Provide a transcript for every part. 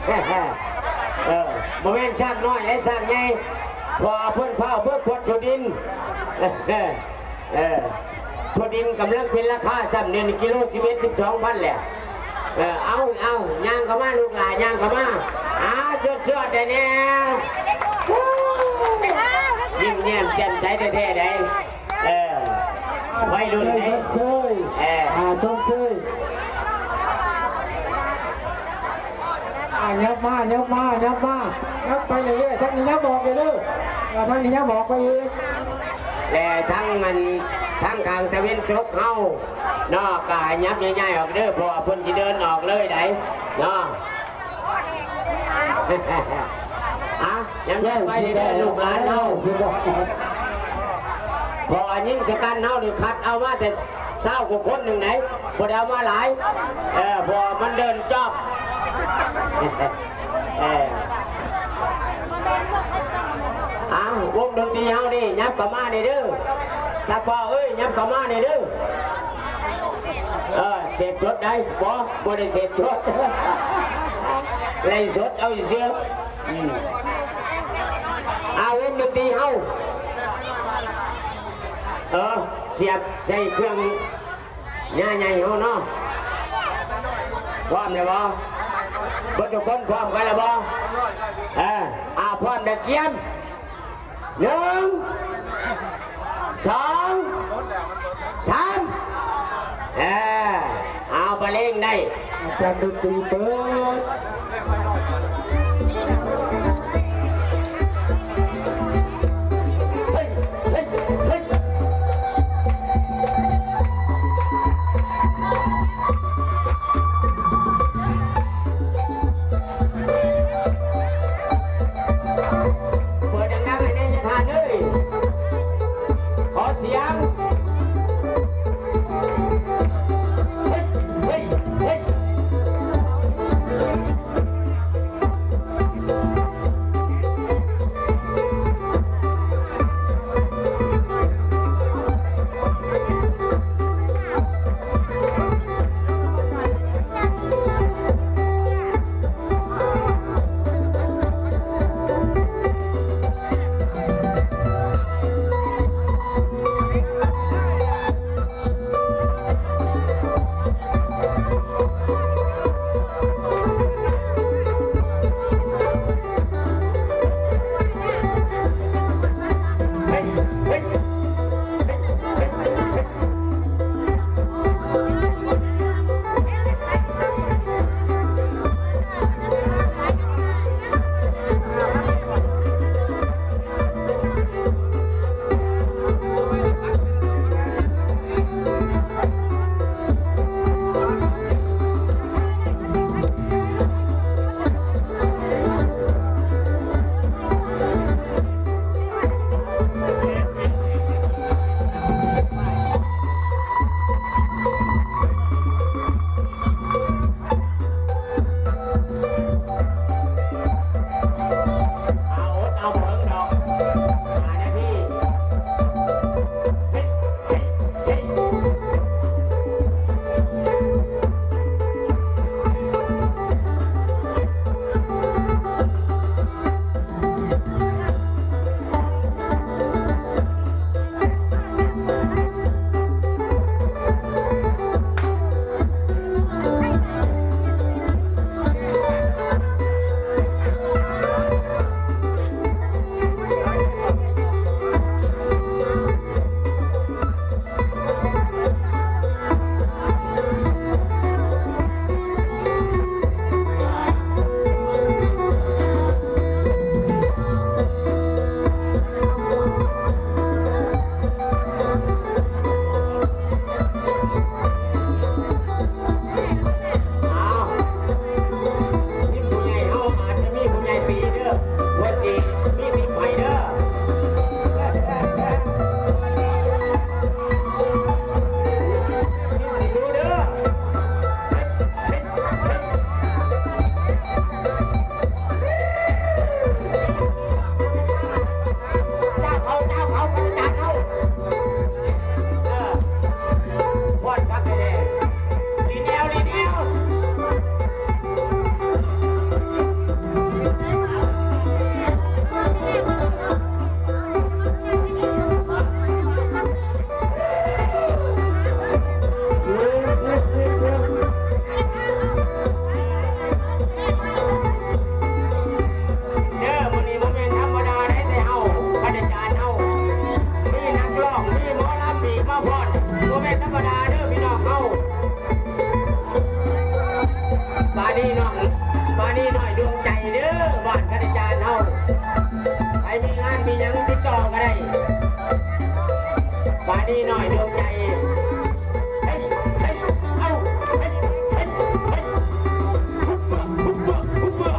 ເອີ ບໍ່ແມ່ນຊ້າງນ້ອຍເດ້ ຊ້າງໃຫຍ່ ເພາະວ່າເພິ່ນຟ້າວເບີກກວດຖົ່ວດິນ ເອີ ຖົ່ວດິນກຳລັງເປັນລາຄາຊ້ຳ ດຽວນີ້ກິໂລສິບເອັດ ສິບສອງພັນແຫຼະ ເອີ ເອົາ ເອົາ ຍ່າງເຂົ້າມາລູກຫຼານ ຍ່າງເຂົ້າມາ ອ້າວ ຈວດໆ ໄດ້ແນ່ ຍິ້ມແຍ້ມແຈ່ມໃສແທ້ໆ ໃດ ເອີ ໄວລຸ້ນເດ້ ຊົມເຊີຍ ເອີ ອ່າ ຊົມເຊີຍ ອ່າ ຫຍັບມາ ຫຍັບມາ ຫຍັບມາ ຫຍັບໄປເລື້ອຍໆ ທາງນີ້ຫຍັບອອກເດີ ເອີ ທາງນີ້ຫຍັບອອກໄປອີກ ແລະ ທາງອັນ ທາງຂ້າງຕາເວັນຕົກເຮົາເນາະ ກໍໃຫ້ຫຍັບຍ້າຍໆອອກເດີ ເພາະວ່າເພິ່ນຊິເດີນອອກເລີຍໃດເນາະ. ອ່ະ ຍາມໆໄປເດີ ລູກຫຼານເຮົາ ເພາະວ່າຍິງຊະກັນເຮົານີ້ ຄັດເອົາມາແຕ່ຊາວກວ່າຄົນໜຶ່ງໃດ ບໍ່ໄດ້ເອົາມາຫຼາຍ ເອີ ເພາະວ່າມັນເດີນຈອບ ເອີ ອ່ະ ວົງດົນຕີເຮົານີ້ ຫຍັບເຂົ້າມານີ້ເດີ ຕາພໍ່ເອີຍ ຫຍັບເຂົ້າມານີ້ເດີ. ເອີ ເສບສົດໄດ໋ ບໍ່ ບໍ່ໄດ້ເສບສົດ ໄລສົດເອົາຊື່ໆ ອືມ ອາ ວົງດົນຕີເຮົາ ເອີ ສຽບໃສ່ເຄື່ອງຍາໃຫຍ່ເຮົາເນາະ ພ້ອມແລ້ວບໍ່? ເບິດທຸກຄົນພ້ອມກັນແລ້ວບໍ່? ເອີ ອາ ພ້ອມແລ້ວກຽມ. ໜຶ່ງ ສອງ ສາມ ເອີ ເອົາ ບັນເລງໄດ້ ອາຈານດົນຕີເປີດ. ເຮີ້ຍ ເຮີ້ຍ ເຮີ້ຍ. ເປີດດັງໆໃຫ້ແດ່ ຍາທ່ານເອີຍ ຂໍສຽງ. ໃຜມີງານມີຫຍັງຕິດຕໍ່ກໍໄດ້ ປານີນ້ອຍດວງໃຈ. ເຮີ້ຍ ເຮີ້ຍ ເອົາ ເຮີ້ຍ ເຮີ້ຍ ເຮີ້ຍ ຮຸບເມືອ ຮຸບເມືອ ຮຸບເມືອ.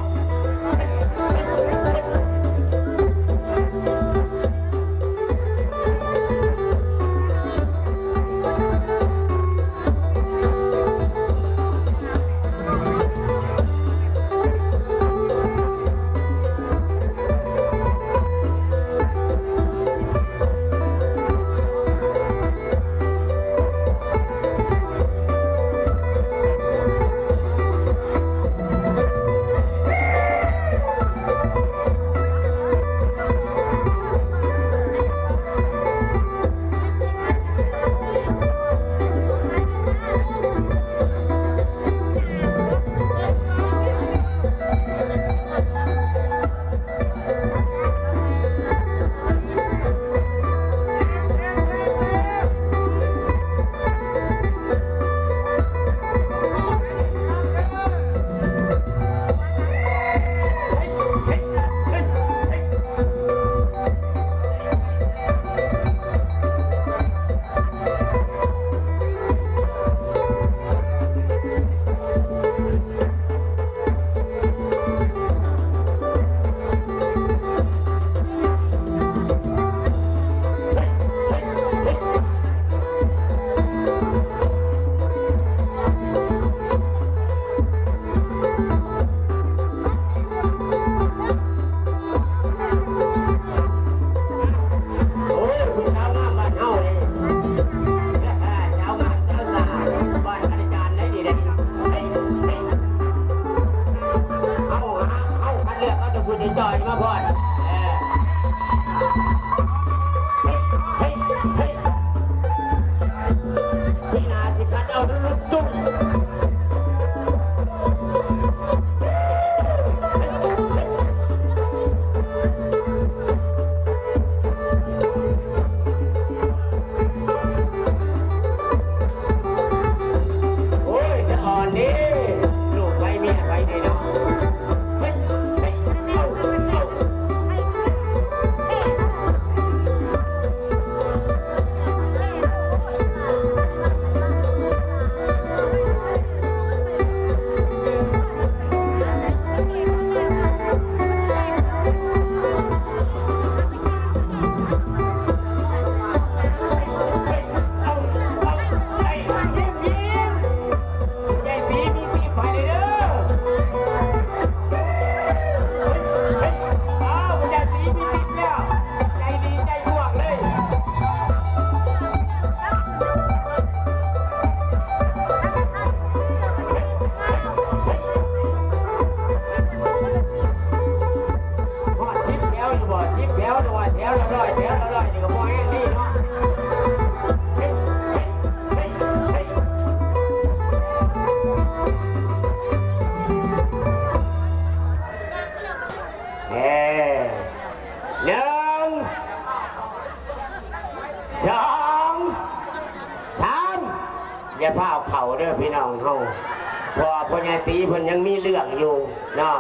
ໂອ້ຍ ຜູ້ສາວງາມບ້ານເຮົານີ້ ສາວງາມສາວສາ ບ້ານອາຈານໄດ໋ນີ້ໄດ໋. ເຮີ້ຍ ເຮີ້ຍ ເຮົາ ເຮົາຄັດເລືອກເອົາແຕ່ຜູ້ຈ່ອຍໆມາພ້ອມ. ເອີ ເຮີ້ຍ ເຮີ້ຍ ເຮີ້ຍ ປີໜ້າຊິຄັດເອົາລຸກຕຸ້ມ. ໂອ້ຍ ສະອອນເດ້ ລູກໃຜເມຍໃຜນີ້ເນາະ. ເຮີ້ຍ ເຮີ້ຍ ເອົາ ເຮອດສິບແຖວຢູ່ບໍ່? ສິບແຖວ ຫຼືວ່າແຖວລະຮ້ອຍ ແຖວລະຮ້ອຍນີ້ກໍພໍແຮງດີເນາະ. ເອີ ໜຶ່ງ ສອງ ສາມ ຢ່າຟ້າວເຂົ້າເດີພີ່ນ້ອງເຮົາ ເພາະວ່າພໍ່ໃຫຍ່ຕີເພິ່ນຍັງມີເລື່ອງຢູ່ເນາະ.